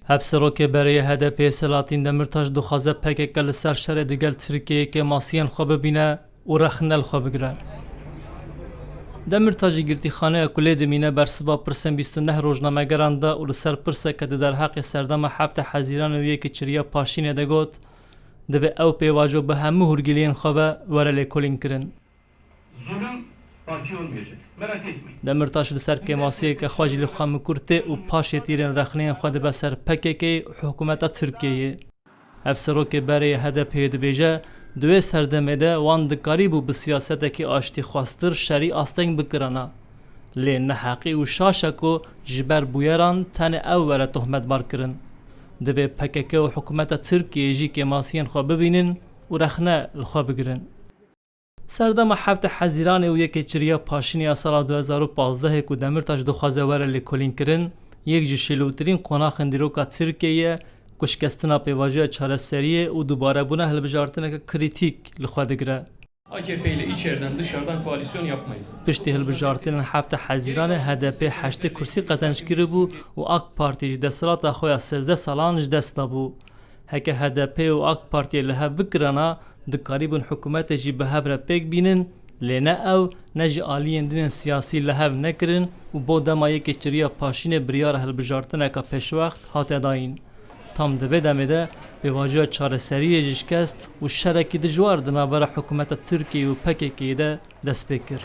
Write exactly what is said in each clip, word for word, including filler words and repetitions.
Hevserokê berê yê H D P'ê Selahattin Demirtaş dixwaze P K K li ser şerê digel Tirkiyeyê kêmasiyên xwe bibîne û rexne li xwe bigire. Demirtaş ji girtîxaneya ku lê dimîne bersiva pirsên bîst û neh rojnamegeran da û li ser pirseke di derheqê serdema heftê Hezîranê û yekê Çiriya Paşînê de got, divê ew pêvajo bi hemû hûrgiliyên xwe ve were lêkolînkirin. Zulüm bakiye olmayacak. Merak etmeyin. Demirtaş li ser kêmasiyeke xwe jî li xwe mikur tê û paşê tîrên rexneyên xwe dibe ser P K K û hikûmeta Tirkiyeyê. Hevserokê berê yê H D P'ê dibêje, di wê serdemê de wan dikarîbû bi siyasetekî aştîxwaztir şerî asteng bikirana. Lê neheqî û şaş e ku ji ber bûyeran tenê ew were tohmetbar kirin. Divê P K K û hikûmeta Tirkiyeyê jî kêmasiyên xwe bibînin û rexne li xwe bigirin. Serdema heftê Hezîranê û yekê Çiriya Paşînê ya sala du hezar û pazdehê ku Demirtaş dixwaze were lêkolînkirin, yek ji şîlûtirîn qonaxên dîroka Tirkiyeyê ye ku şikestina pêvajoya çareseriyê û dubarebûna hilbijartineke krîtîk li xwe digire. A K P ile içeriden dışarıdan koalisyon yapmayız. Piştî hilbijartinên heftê Hezîranê H D P heştê kursî qezenc kiribû û AK Partî ji desthilata xwe ya sêzdeh salan ji dest dabû. Heke H D P û AK Partiyê li hev bikirana, dikarîbûn hikûmetê jî bi hev re pêk bînin, lê ne ew, ne jî aliyên din ên siyasî li hev nekirin û bo dema yekê Çiriya Paşînê biryara hilbijartineka pêşwext hate dayîn. Tam di vê demê de pêvajoya çareseriyê ji şikest û şerekî dijwar di navbera hikûmeta Tirkiyeyê û P K K'ê de dest pê kir.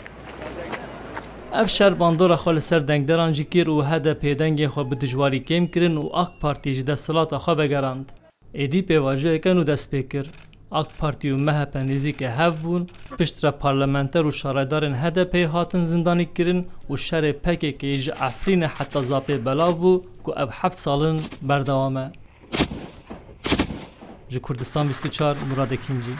Ev şer bandora xwe li ser dengderan jî kir û H D P dengê xwe bi dijwarî kêm kirin û AK Partî ji desthilata xwe vegerand. Êdî pêvajoyeke nû dest pê kir. AK Partî û M H P nêzîkê hev bûn, piştre parlamenter û şaredarên H D P'ê hatin zindanîkirin û şerê P K K'ê ji Efrînê heta Zapê belav bû ku ev heft sal in berdewam e. Ji Kurdistan bîst û çar, Murad Ekincî.